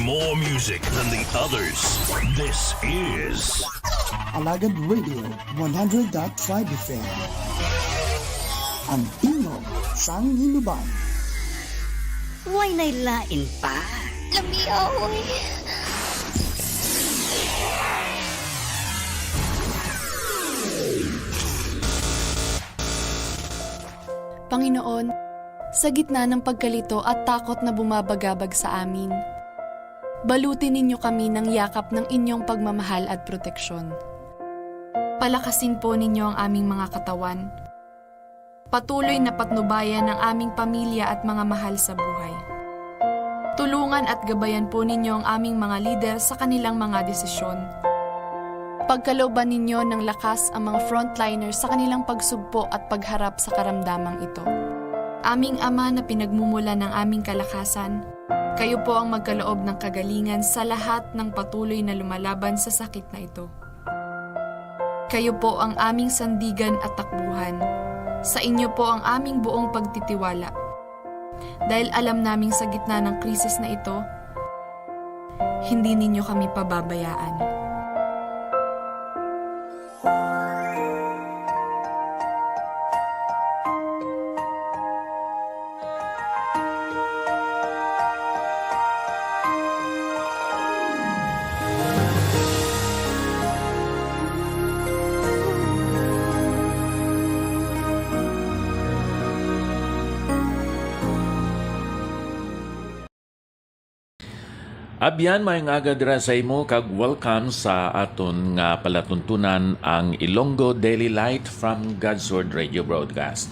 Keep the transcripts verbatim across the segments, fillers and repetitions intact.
More music than the others. This is Alagad Radio one hundred dot five F M. Ang tingog sang Hinubaan. Way nay lain pa. Lamia, oy. Panginoon, sa gitna ng pagkalito at takot na bumabagabag sa amin, balutin ninyo kami ng yakap ng inyong pagmamahal at proteksyon. Palakasin po ninyo ang aming mga katawan. Patuloy na patnubayan ang aming pamilya at mga mahal sa buhay. Tulungan at gabayan po ninyo ang aming mga lider sa kanilang mga desisyon. Pagkalooban ninyo ng lakas ang mga frontliners sa kanilang pagsugpo at pagharap sa karamdamang ito. Aming Ama na pinagmumula ng aming kalakasan, kayo po ang magkaloob ng kagalingan sa lahat ng patuloy na lumalaban sa sakit na ito. Kayo po ang aming sandigan at takbuhan. Sa inyo po ang aming buong pagtitiwala. Dahil alam naming sa gitna ng krisis na ito, hindi ninyo kami pababayaan. Abyan, maayong aga dira sa imo, kag welcome sa aton nga palatuntunan, ang Ilonggo Daily Light from God's Word Radio Broadcast.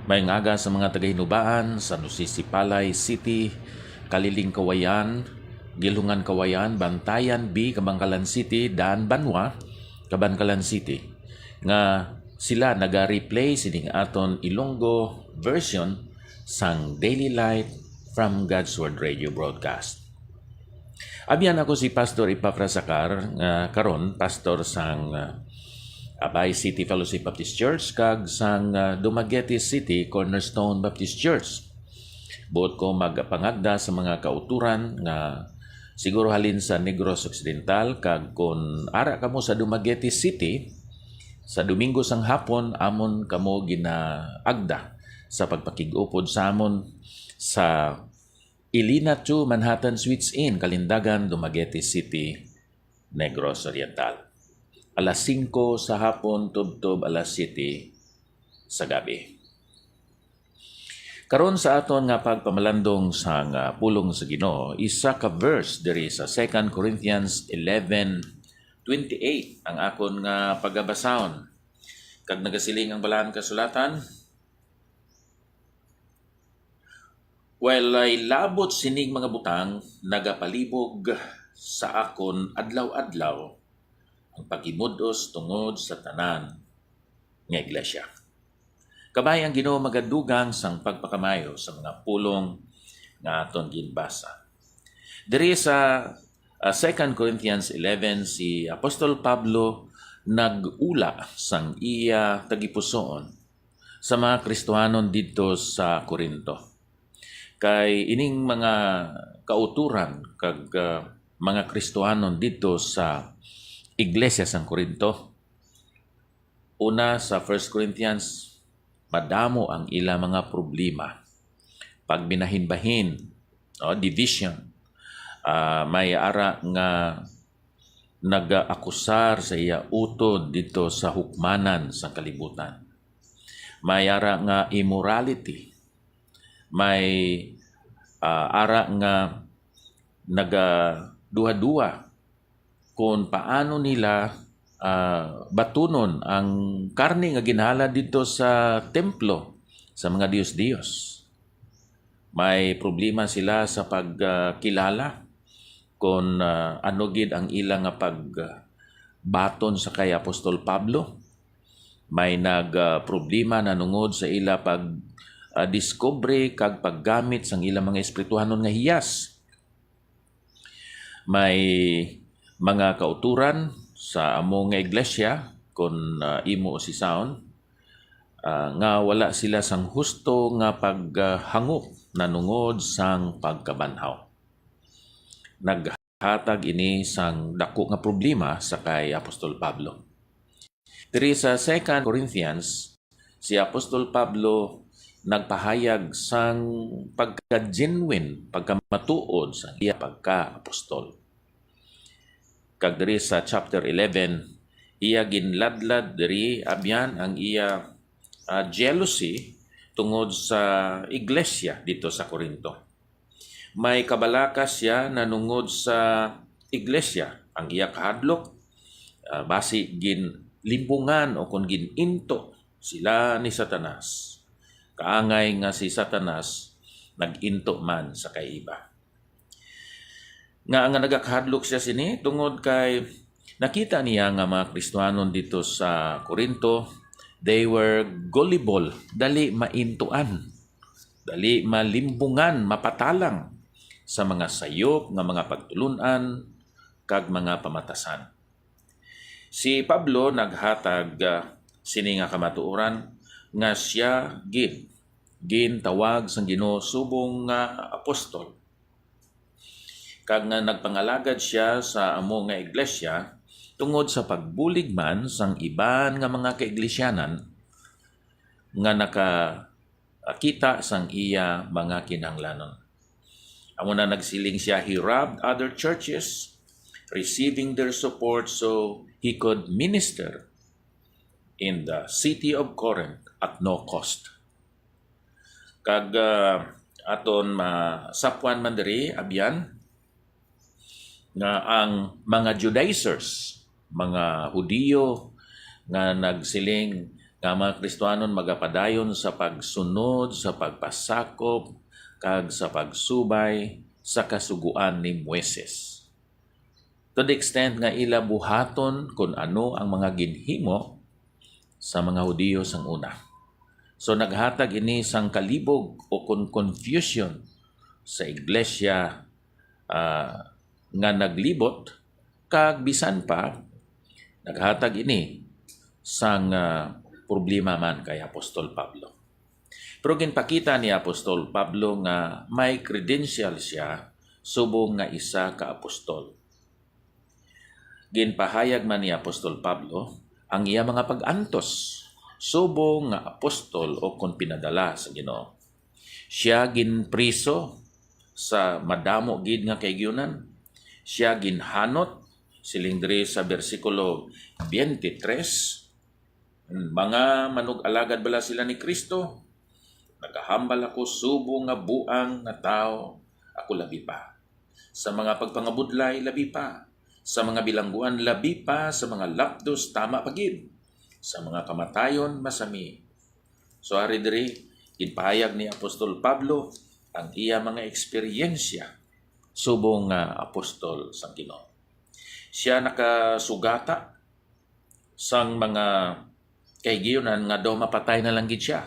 Maayong aga sa mga taga-Hinubaan, San Jose Sipalay City, Kaliling Kawayan, Gilhungan Kawayan, Bantayan B, Kabankalan City, Dan Banwa, Kabankalan City, nga sila naga-replay sining aton Ilonggo version sang Daily Light from God's Word Radio Broadcast. Abyan, ako si Pastor Epafras Acar, nga karon pastor sang, ah, Abay City Fellowship Baptist Church kag sang, ah, Dumaguete City Cornerstone Baptist Church. Buot ko magpangagda sa mga kauturan nga siguro halin sa Negros Occidental, kag kon ara kamo sa Dumaguete City, sa Domingo sang hapon amon kamo ginaagda sa pagpakig-upod sa amon sa Ilina Two Manhattan Suites Inn, Kalindagan, Dumaguete City, Negros Oriental. Alas singko sa hapon tubtob alas siyete sa gabi. Karon sa aton nga pagpamalandong sang, ah, pulong sa Ginoo, isa ka verse diri sa Second Corinthians eleven twenty-eight ang akon nga pagabasahon. Kag nagasiling ang Balaan Kasulatan, Walay labot sining mga butang nagapalibog sa akon adlaw-adlaw, ang paghimud-os tungod sa tanan nga iglesia. Kabay ang Ginoo magadugang sang pagpakamayo sa mga pulong nga aton ginbasa. Diri sa, ah, Second Corinthians eleven, si Apostol Pablo nag-ula sang iya tagipusoon sa mga Kristohanon didto sa Corinto. Kay ining mga kauturan kag, ah, mga Kristohanon didto sa iglesia sang Corinto, una, sa First Corinthians, madamo ang ila mga problema. Pagbinahinbahin, no, division. Ah, may ara nga nagaakusar sa iya utod didto sa hukmanan sang kalibutan. May ara nga immorality. May, ah, ara nga nagaduha-duha kon paano nila, ah, batunon ang karne nga ginhalad didto sa templo sa mga dios-dios. May problema sila sa pagkilala kon, ah, ano gid ang ila nga pagbaton sa kay Apostol Pablo. May nag, ah, problema nanungod sa ila pag, ah, diskubre kag paggamit sang ilang mga espirituhanon nga hiyas. May mga kauturan sa amo nga iglesia, kon, ah, imo usisahon, ah, nga wala sila sang husto nga paghangop nanungod sang pagkabanhaw. naghatag ini sang daku nga problema sa kay Apostol Pablo. Diri sa Second Corinthians, si Apostol Pablo nagpahayag sang pagka-genuine, pagkamatuod sa iya pagka-apostol. Kag diri sa chapter eleven, iya ginladlad diri, abyan, ang iya, ah, jealousy tungod sa iglesia dito sa Corinto. May kabalaka siya nanungod sa iglesia, ang iya kahadlok, ah, basi ginlimbungan o kon gin-into sila ni Satanas. Kaangay nga si Satanas nag-into man sa kay iba. Nga nga nagakahadlok siya sini tungod kay nakita niya nga mga Kristiyanon dito sa Corinto, they were gullible, dali maintuan, dali malimbungan, mapatalang sa mga sayop nga mga pagtulun-an kag mga pamatasan. Si Pablo naghatag, ah, sini nga kamatuoran nga siya gid gintawag sang Ginoo subong nga apostol, kag nga nagpangalagad siya sa amo nga iglesia tungod sa pagbulig man sang iban nga mga kaiglesyanan nga nakakita sang iya mga kinahanglanon. Amo na nagsiling siya, "He robbed other churches, receiving their support so he could minister in the city of Corinth at no cost." Kag, ah, aton masapwan man diri, abyan, nga ang mga Judaizers, mga Hudiyo nga nagsiling nga mga Kristiyanon magapadayon sa pagsunod, sa pagpasakop, kag sa pagsubay sa kasugoan ni Moises, to the extent nga ila buhaton kon ano ang mga ginhimo sa mga Hudiyo sang una. So, naghatag ini sang kalibog o kon confusion sa iglesia, ah, nga naglibot, kag bisan pa, naghatag ini sang, ah, problema man kay Apostol Pablo. Pero ginpakita ni Apostol Pablo nga may credential siya subong nga isa ka apostol. Ginpahayag man ni Apostol Pablo ang iya mga pag-antos subong nga apostol o kon pinadala sa Ginoo. Sia ginpriso sa madamo gid nga kaigyonan. Sia ginhanot, siling diri sa bersikulo twenty-three, "Mga manug-alagad bala sila ni Cristo? Nagahambal ako subong nga buang nga tawo ako labi pa. Sa mga pagpangabudlay, labi pa. Sa mga bilangguan, labi pa. Sa mga lapdos, tama pa gid. Sa mga kamatayon, masami." So, ari diri, ginpahayag ni Apostol Pablo ang iya mga eksperyensya subong nga apostol sang Ginoo. Sia nakasugata sang mga kaigyonan nga daw mapatay na lang gid sia.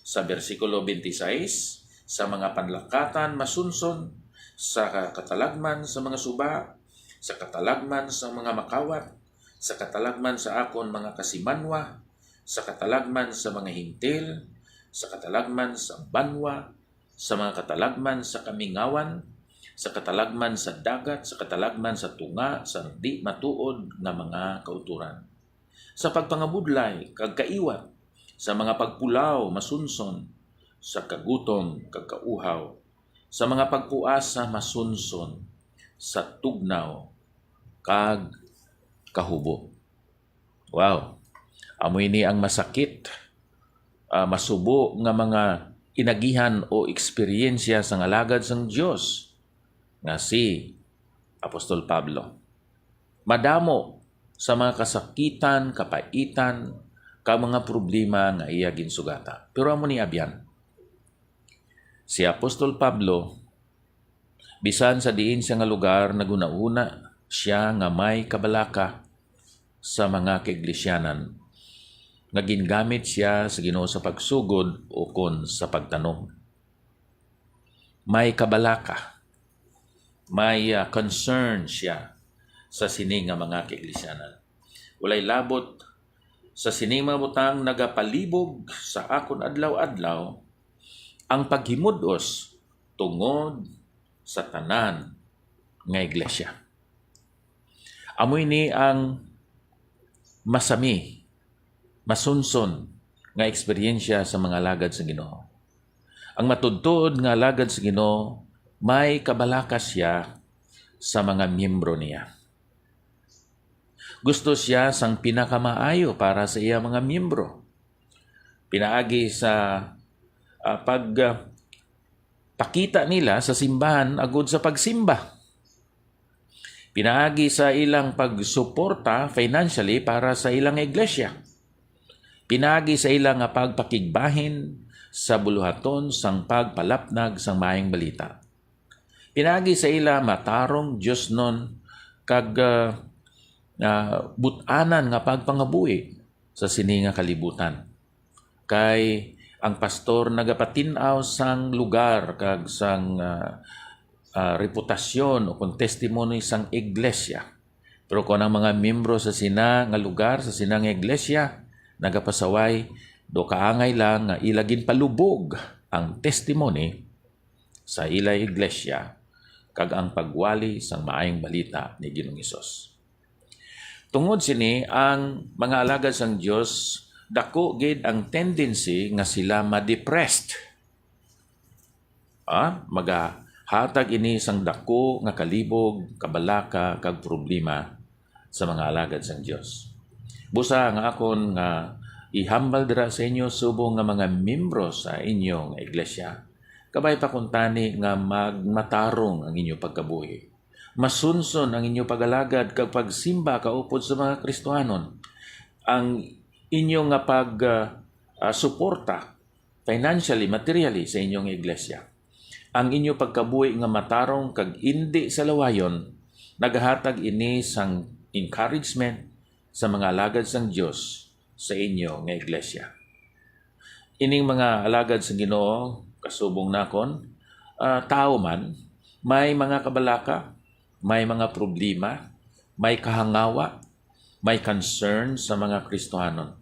Sa bersikulo twenty-six, "Sa mga panlakatan masunson, sa katalagman sa mga suba, sa katalagman sa mga makawat, sa katalagman sa akon mga kasimanwa, sa katalagman sa mga Hentil, sa katalagman sa banwa, sa mga katalagman sa kamingawan, sa katalagman sa dagat, sa katalagman sa tunga sang di-matuod nga mga kautoran, sa pagpangabudlay kag kaiwat, sa mga pagpulaw masunson, sa kagutom kag kauhaw, sa mga pagpuasa masunson, sa tugnaw kag kahubo." Wow. Amo ini ang masakit, ah, masubo nga mga inagihan o eksperyensya sang alagad sang Dios nga si Apostol Pablo. Madamo sa mga kasakitan, kapaitan, kag mga problema nga iya ginsugata. Pero amo ni abyan. Si Apostol Pablo, bisan sa diin sia nga lugar, naghunahuna sia nga may kabalaka sa mga kaiglesyaan nga gingamit sia sa Ginoo sa pagsugod ukon sa pagtanom. May kabalaka, may, ah, concern sia sa sini nga mga kaiglesyaan. Walay labot, sa sini mga butang nagapalibog sa akon adlaw-adlaw ang paghimud-os tungod sa tanan nga iglesia. Amo ini ang masami, masunson nga eksperyensya sa mga alagad sa Ginoo. Ang matuod-tuod nga alagad sa Ginoo may kabalaka siya sa mga miyembro niya. Gusto siya sang pinakamaayo para sa iya mga miyembro. Pinaagi sa, ah, pag, ah, pakita nila sa simbahan agud sa pagsimba. Pinaagi sa ilang pagsuporta financially para sa ilang iglesia. Pinaagi sa ila nga pagpakigbahin sa buluhaton sang pagpalapnag sang maayong balita. Pinaagi sa ila matarong diosnon kag, ah, ah, but-anan nga pagpangabuhi sa sini nga kalibutan. Kay ang pastor nagapatin-aw sang lugar kag sang, ah, ah, reputasyon o kon testimony sang iglesia. Pero kon ang mga miyembro sa sina nga lugar, sa sina nga iglesia, nagapasaway, do kaangay lang nga ila ginpalubog ang testimony sa ila iglesia kag ang pagwali sang maayong balita ni Ginoong Hesus. Tungod sini, ang mga alagad sang Dios, dako gid ang tendency nga sila ma-depressed. Ah, magahatag ini sang dako nga kalibog, kabalaka, kag problema sa mga alagad sang Dios. Busa nga akon nga ihambal dira sa inyo subong nga mga miyembro sa inyo nga iglesia, kabay pa kuntani nga magmatarong ang inyo pagkabuhi. Masunson ang inyo pag-alagad kag pagsimba kaupod sa mga Kristohanon. Ang inyo nga pag, ah, ah, suporta financially, materially sa inyong iglesia. Ang inyo pagkabuhi nga matarong kag indi salawayon, nagahatag ini sang encouragement sa mga alagad sang Dios sa inyo nga iglesia. Ining mga alagad sang Ginoo, kasubong nakon, ah, tawo man, may mga kabalaka, may mga problema, may kahangawa, may concern sa mga Kristohanon.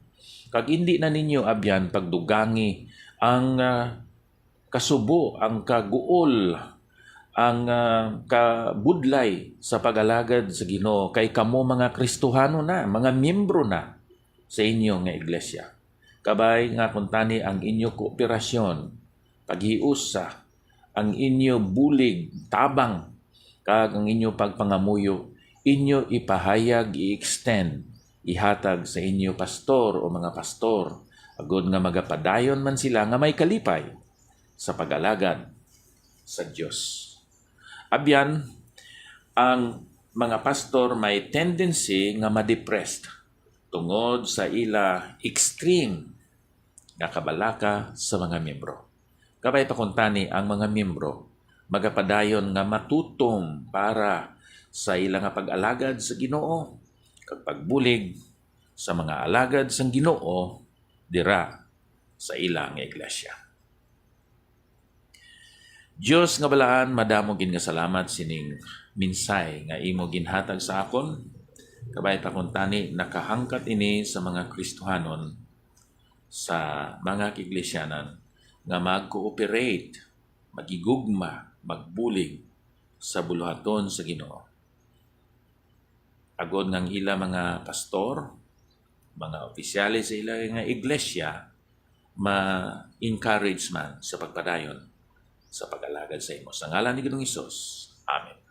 Kag indi na ninyo abyan pagdugangi ang, ah, kasubo, ang kaguol, ang, ah, kabudlay sa pag-alagad sa Ginoo, kay kamo mga Kristohanon na, mga miyembro na sa inyo nga iglesia. Kabay nga kuntani ang inyo kooperasyon, paghiusa, ang inyo bulig, tabang, kag ang inyo pagpangamuyo, inyo ipahayag, i-extend, ihatag sa inyo pastor o mga pastor, agod nga magapadayon man sila nga may kalipay sa pag-alagad sa Dios. Abyan, ang mga pastor may tendency nga ma-depressed tungod sa ila extreme nga kabalaka sa mga miyembro. Kabay pa kuntani ang mga miyembro magapadayon nga matutom para sa ila nga pag-alagad sa Ginoo kag pagbulig sa mga alagad sang Ginoo dira sa ila nga iglesia. Dios nga balaan, madamo gid nga salamat sining minsay nga imo ginhatag sa akon. Kabay pa kuntani nakahangkat ini sa mga Kristohanon, sa mga kaiglesyanan nga mag-cooperate, maghigugma, magbulig sa buluhaton sa Ginoo. Agod nga ang ila mga pastor, mga opisyales sa ila nga iglesia, ma-encourage man sa pagpadayon sa pag-alagad sa imo. Sa ngalan ni Ginoong Hesus. Amen.